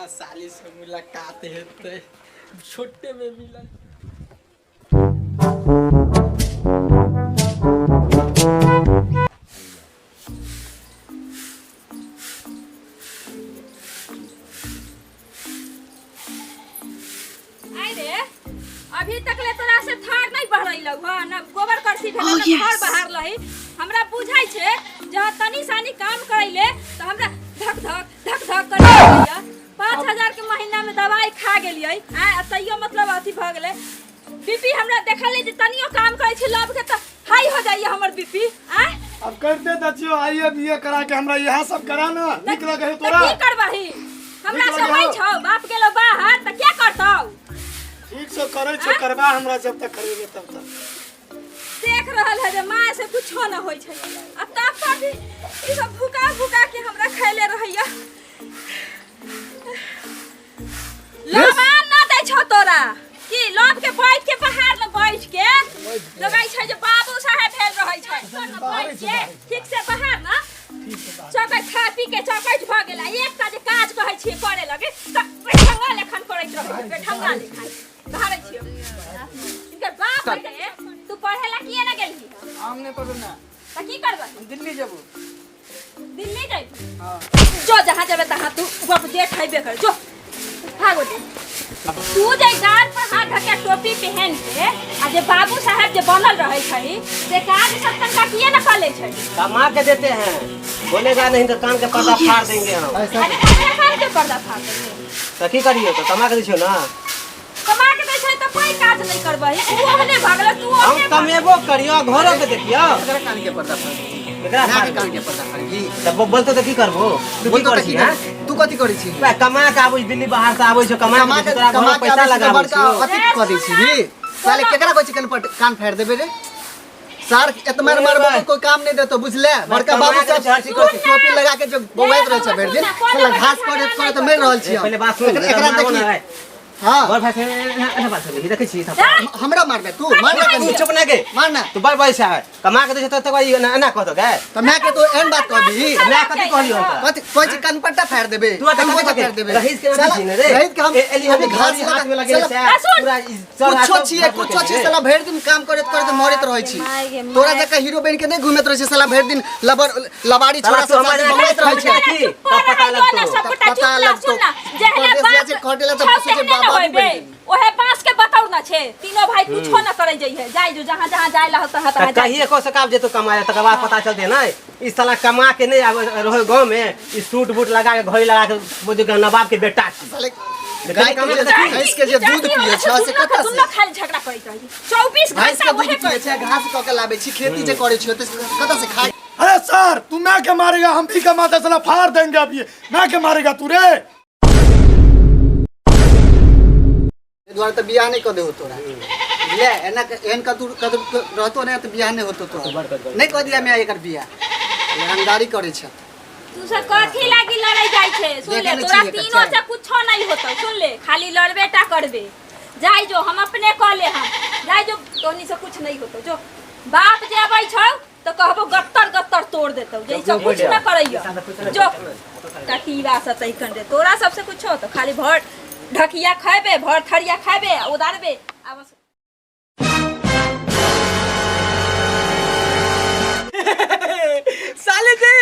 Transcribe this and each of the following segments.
केना साली से मुलाकात हेतै छोटे में मिलल। आइ रे, अभी तक ले तोरा से थार नहीं बहरैलौ ह न गोबर करसी भेलै न थार बहार लही। हमरा बुझाइ छै जहाँ तनी सानी काम करैले तऽ हमरा धक धक धक धक करै लगैया। 5000 के महीना में दवाई खा गेलियै आ आ तैयो मतलब अथी भऽ गेलै बीपी। हमरा देखल जे तनियो काम करै छै लब के तऽ हाई हो जाइए हमर बीपी। आ अब करते तऽ छियो आइए बीए करा के हमरा इएह सब करा ना नीक लगे है तऽ तोरा। की करबही? हमरा नीक से लगे होइ हौ। छौ बाप गेलो बाहर तऽ क्या करतौ? ठीक से करै छौ करबा हमरा जब तक करेबे तब तक। देख रहल है जे माँ से कुछो न होइ छै आ तब पर भी ई सब भुका भुका के हमरा खैले रहैया। लबान न दै छौ तोरा की लोभ के बैठ के पहाड़ में बैठ के लगै छै जे बाबू साहेब भेल रहै छै बैठ के। ठीक से बाहर न चौकट खा पी के चौकट भऽ गेला। एकटा जे काज कहै छियै करे लगे तऽ बेठंगा लेखन करैत रहै छै, बेठंगा लेखन बाहरै छियै। इनकर बाप रे, तू पढ़े ला किए ना गेलही? हम नहीं पढ़बे ना। तऽ की करबै? हम दिल्ली जेबो। दिल्ली जाइबी? हाँ। जो जहाँ जेबे तहाँ तू बाप जे खैबे कर, जो भागो दे। तू जे गाल पर हाथ धके टोपी पहन के आ जे बाबू साहब जे बनल रहै छै से काज सब तनका किए ना कर ले छै? कमा के देते हैं, बोलेगा नहीं तो कान के पर्दा फाड़ देंगे हम। अरे अरे, कान के पर्दा फाड़ देंगे तो की करियो? तो कमा के दै छियो ना। कमा के दै छै तऽ कोई काज नहीं करबही। तू ओहने भागल, तू हम ओहने भागल। कमेबो करियो, घरो के देखियो। केकरा कान के पर्दा फाड़ देबही? केकरा माय फाड़ के कान के पर्दा फाड़ देबही? तऽ बोलतो तऽ की करबो? तू की बोलतो करै तऽ की छी हैं? करबही? तू कथी करै छी? बा, कमा के आबै छी, दिल्ली बाहर से आबै छौ, कमा कमा के के तोरा कमा घरो के पैसा आबै छी तऽ लगाबै बड़का छियो। अथी कऽ दै छी। साले केकरा कहै छी कान फाड़ि देबै रे? सार एतमार मारबो तो कोई काम नहीं देतो, बुझले? बड़का कमा बाबू के सब हर चीज करै छी। टोपी लगा के जो बौआइत रहै छै भरि दिन, साला घास करैत करैत मरि रहल छी हम। पहिले बात सुन। एकरा मारबो देखी। ना रे। हाँ। बड़ भाई से एना बात सब देखै छी सब। हमरा मारबे तू? मार ना तू कनी। चुप ना गे। मार ना। तू बड़ बड़ से है, कमा के दै छै तऽ तक एना एना कहतो गे। तऽ माय के तू एहन बात कहबी? मैं कथी कहलियो हम तोरा? कथी कहै छी? कनपट्टा फाड़ि देबै, तू एतऽ कनपट्टा कथी फाड़ि देबै। रहीस के साला, ना छी ने रे। रहीस के हम ए- एली हम अभी घास घास हाथ में लगे साला, से आ, सुन। पूरा ई सर हाथ कुछो सब छियै, घास में कुछो लगे छियै रे। साला भरि दिन काम करैत करैत मरैत रहै छी। माय गे माय। तोरा जकाँ हीरो बनि के नहि घुमैत रहै छै साला भरि दिन लबर लबाड़ी साला छोड़ा तू सब हमरा साथे जेना बौआइत रहै छै। की? चुप तब पता रहै दो ना लगतौ। सबगोटा। तब चुप पता ना लगतौ। सुन ना, जेहने परदेश बाप जाइ छै खटेला तऽ छौ सोचै तेहने न बाबू होइबे। बनि गेलै। ओहे बांस के बतौर न छै। तीनों भाई कुछो न करै जइहे, जाय जो जहां जहां जाय ला तहां तऽ तहां जाय। कहिए कह सकाब जे तू कमाए तकर बाद पता चलते ना। ई साला कमा के नहीं आबे रहे गाँव में, ई सूट बूट लगा के घड़ी लगा के बुझ के नवाब के बेटा छी। साले गाय के जे भैंस के जे दूध पिए छै से कतऽ से? दुनू खाली झगड़ा करैत रही 24 भैंस घंटा के दूध ओहे पिए करैत। छै, घास कऽ के लाबै छी, खेती जे करै छी तऽ कतऽ से खाय? अरे सर, तू मैं के मारेगा? हम भी कमाते साला फाड़ देंगे अब ये। मैं के मारेगा तू रे? एहि दुआरे तऽ बियाह नहि कऽ देहो तोरा, बुझले? एना एहन कतू कतू रहतो नहि तऽ बियाह नहि होतो तोरा। नहि कऽ दिया मैं एकर बियाह, रंगदारी करै छै। तू सब कथी लागी लड़ै जाइ छै? सुन ले। देखै नहि तोरा छियै एकर तीनों से चालि। कुछो नहीं होतो, सुन ले, खाली लड़बे टा करबे। जाय जो, हम अपने कऽ ले हम। जाय जो, तोनी से कुछ नहीं होतो। जो बाप जे अबै छौ तऽ कहबो गत्तर गत्तर तोड़ देतौ जैसे कुछ न करैया। जो टटीवा से तैकन रे, तोरा सबसे कुछ हो तो खाली भर ढकिया खैबे, भर थरिया खैबे आ उदारबे आ बस। साले जी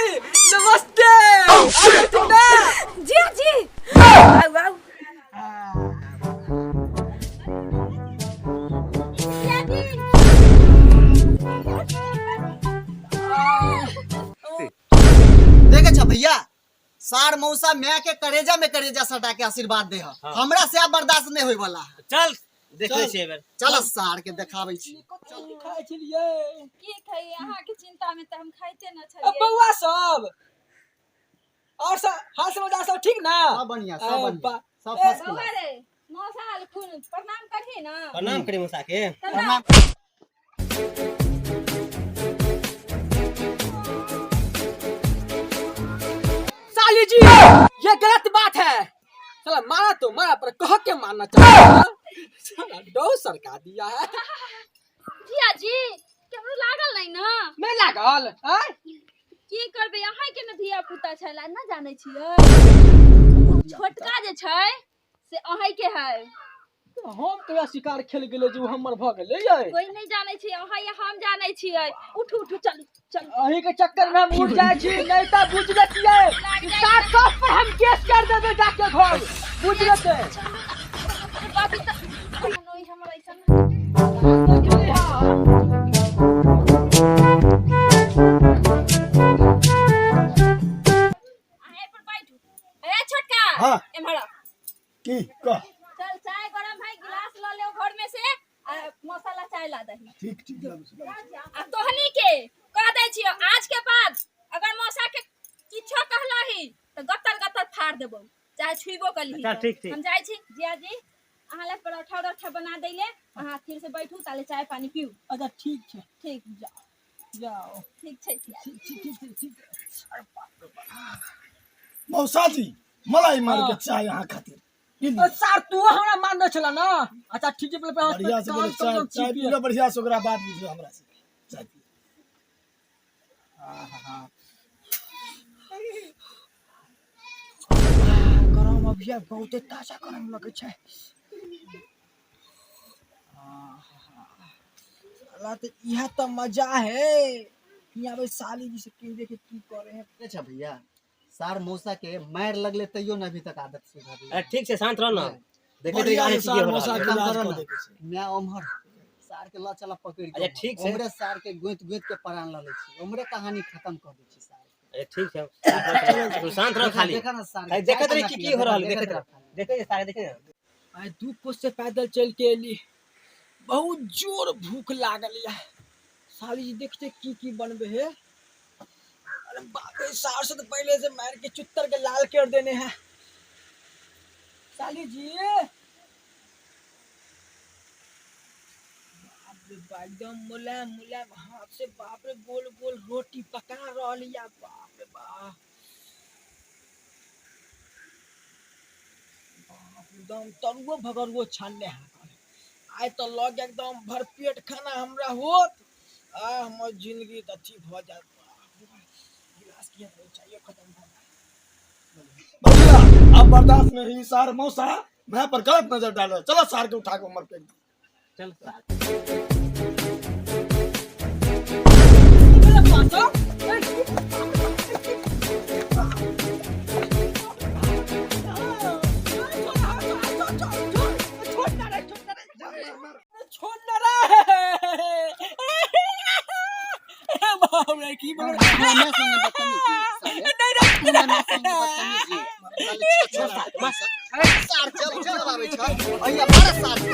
नमस्ते, आबै छी ना? जी जी, आउ आउ। देखे छ भैया, सार मौसा माय के करेजा में करेजा सटा के आशीर्वाद दे। हमरा से आब बर्दाश्त नहीं होय वाला है। चल देखै चल। छियै एहि बेर। चल सार के देखाबै छी। कथी खाइ छलियै? की खाइ, अहाँके चिंता में तऽ हम खाइते न आ छलियै। बौआ सब और सब हाल समाचार सब ठीक ना? सब बढ़िया, सब अरे बढ़िया, बा- सब ए, फर्स्ट बौआ क्लास। रे, मौसा आलखुन, प्रणाम करही ना। प्रणाम करी मौसा के। प्रणाम। साली जी, ये गलत बात है। साला मारा तो मारा पर कह के मारना चाहिए। साला डो सरका दिया है। जिया जी, केकरो लागल नहीं ना? नहीं लागल आय। की करबै, अहाँ के ने धिया पुता छला न जानै छियै। छोटका जे छै से अहीं के है। हम कहिया शिकार खेल गेलै जे उ हमर भऽ गेलै यै? कोई नहीं जानै छै, अहाँ या हम जानै छियै। उठू उठू, चलू चलू। अहीं के चक्कर में हम उठ जाइ छी, नहीं तऽ बुझ लेतियै सात सौ पर हम केस कर देबै जाके घर, बुझ लेतै। बाकी तऽ नोई हमर ऐसन। अहाँ पर बैठू। ए छोटका। हाँ। एम्हर आ। की कह? चल, चाय गरम है, गिलास ल ले घर में से आ मसाला चाय ला दही। ठीक ठीक, लाबै छी, लाबै छी। आ तोहनी के कह दै छियो, आज के बाद अगर मौसा के किछो कहलही तऽ गत्तर गत्तर फाड़ देबो, चाहे छुइबो कलही। अच्छा, ठीक, ठीक। हम जाइ छी। जिया जी, अहाँ लए परोठा उरोठा बना दैले, अहाँ फिर से बैठू, ताले चाय पानी पीऊ। अच्छा ठीक छै। ठीक। जाओ। ठीक छै जिया जी। ठीक ठीक ठीक ठीक। अरे बाप रे बाप। मौसा जी, मलाई मार के हाँ। चाय यहाँ खातिर पी ओ लिअ। सर, तू हमरा मारने छला ना? अच्छा ठीक छै, पहिले बढ़िया से कान पहिले चाय कम चाय पी लो बढ़िया से, ओकरा बाद बुझियौ हमरा से चाय पी। गरम अभी बहुते ताजा गरम लगै छै। साला तऽ इएह तऽ मजा है। यहाँ पे साली जी से कह देखे की करे है। अच्छा भैया, सार मौसा के मार लगले तैयो न अभी तक आदत सुधरले। अरे ठीक छै, शांत रह ना, देखैत रही बढ़िया अहाँ से की सार हो मौसा रहल के है। काम इलाज करऽ कऽ ना। दैके छै। मैं ओम्हर सार के ल चला पकड़ के अच्छा, ठीक छै। ओमरे सार के गोति गोति के परान ल लै छी, ओमरे कहानी खत्म कर दै छी सार के। अरे ठीक छै, तू शांत रह खाली। देखा ना सार के, खाली देखैत रही चाय की केना की हो रहल है, पियत, देखैत देखैत रह, रह खाली। देखै छै सारे, देखै ना। आइ 2 कोस से पैदल चल के एली, बहुत जोर भूख लागल या। साली जी देखते की की बनबे है। अरे बाप रे, सार से तो पहले से मार के चुत्तर के लाल कर देने हैं। साली जी, बाप रे बाप, एकदम मुलायम मुलायम हाथ से बाप रे गोल गोल रोटी पका रहल या। बाप रे बाप, बाप एकदम तरुओ भगरुओ छानने है। आइ तऽ लग एकदम भरपेट खाना हमरा होत, आ हमर जिंदगी तऽ अथी भऽ जायत। बाप रे बाप, गिलास किया नहि चाहिए, खत्म भऽ जायत। भैया अब बर्दाश्त नहीं, सार मौसा मैं पर गलत नजर डालो, चलो सार के उठा के उमर फेंक दो। चल सार। छोड़ ना रे, बाप रे, की बोल तू हमरा संगे बदतमीजी साले, तू हमरा संगे बदतमीजी साले, छोड़, छोड़, सार, चल चल आबै छ अइया मारे सार के।